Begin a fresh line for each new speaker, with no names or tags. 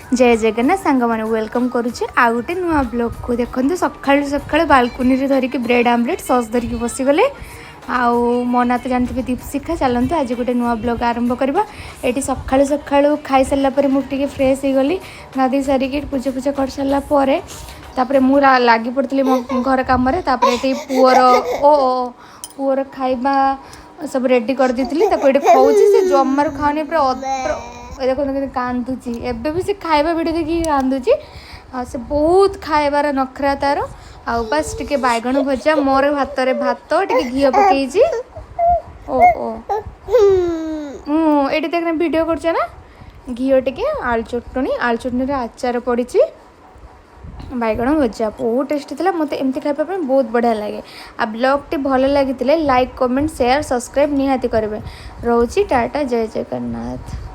ଜୟ ଜଗନ୍ନାଥ ସାଙ୍ଗମାନେ, welcome କରୁଛି ଆଉ ଗୋଟେ ନୂଆ ବ୍ଲଗ୍କୁ। ଦେଖନ୍ତୁ, ସକାଳୁ ସକାଳୁ ବାଲକୁନିରେ ଧରିକି ବ୍ରେଡ଼୍ ଆମଲେଟ୍, ସସ୍ ଧରିକି ବସିଗଲେ। ଆଉ ମୋ ନାଁ ତ ଜାଣିଥିବେ, ଦୀପଶିଖା। ଚାଲନ୍ତୁ, ଆଜି ଗୋଟେ ନୂଆ ବ୍ଲଗ୍ ଆରମ୍ଭ କରିବା। ଏଠି ସକାଳୁ ସକାଳୁ ଖାଇସାରିଲା ପରେ ମୁଁ ଟିକେ ଫ୍ରେଶ୍ ହେଇଗଲି। ଗାଧୋଇ ସାରିକି ପୂଜା ଫୂଜା କରିସାରିଲା ପରେ ତାପରେ ମୁଁ ଲାଗି ପଡ଼ିଥିଲି ମୋ ଘର କାମରେ। ତାପରେ ଏଠି ପୁଅର ଓ ଓ ପୁଅର ଖାଇବା ସବୁ ରେଡ଼ି କରିଦେଇଥିଲି। ତାକୁ ଏଠି ଖୋଉଛି, ସେ ଜମାରୁ ଖାଉନି। ପୁରା ଏ ଦେଖନ୍ତୁ କେମିତି କାନ୍ଦୁଛି। ଏବେ ବି ସେ ଖାଇବା ଭିଡ଼ିଓ ଦେଖିକି କାନ୍ଦୁଛି। ଆଉ ସେ ବହୁତ ଖାଇବାର ନଖରା ତାର। ଆଉ ବାସ୍ ଟିକେ ବାଇଗଣ ଭଜା, ମୋର ଭାତରେ ଭାତ, ଟିକେ ଘିଅ ପକେଇଛି। ଓ ଓ ମୁଁ ଏଇଠି ଦେଖ, ଭିଡ଼ିଓ କରୁଛ ନା? ଘିଅ ଟିକେ, ଆଳୁ ଚଟଣି, ଆଳୁ ଚଟଣିରେ ଆଚାର ପଡ଼ିଛି, ବାଇଗଣ ଭଜା ବହୁତ ଟେଷ୍ଟି ଥିଲା। ମୋତେ ଏମିତି ଖାଇବା ପାଇଁ ବହୁତ ବଢ଼ିଆ ଲାଗେ। ଆଉ ବ୍ଲଗ୍ଟି ଭଲ ଲାଗିଥିଲେ ଲାଇକ୍, କମେଣ୍ଟ, ସେୟାର, ସବସ୍କ୍ରାଇବ୍ ନିହାତି କରିବେ। ରହୁଛି, ଟାଟା, ଜୟ ଜଗନ୍ନାଥ।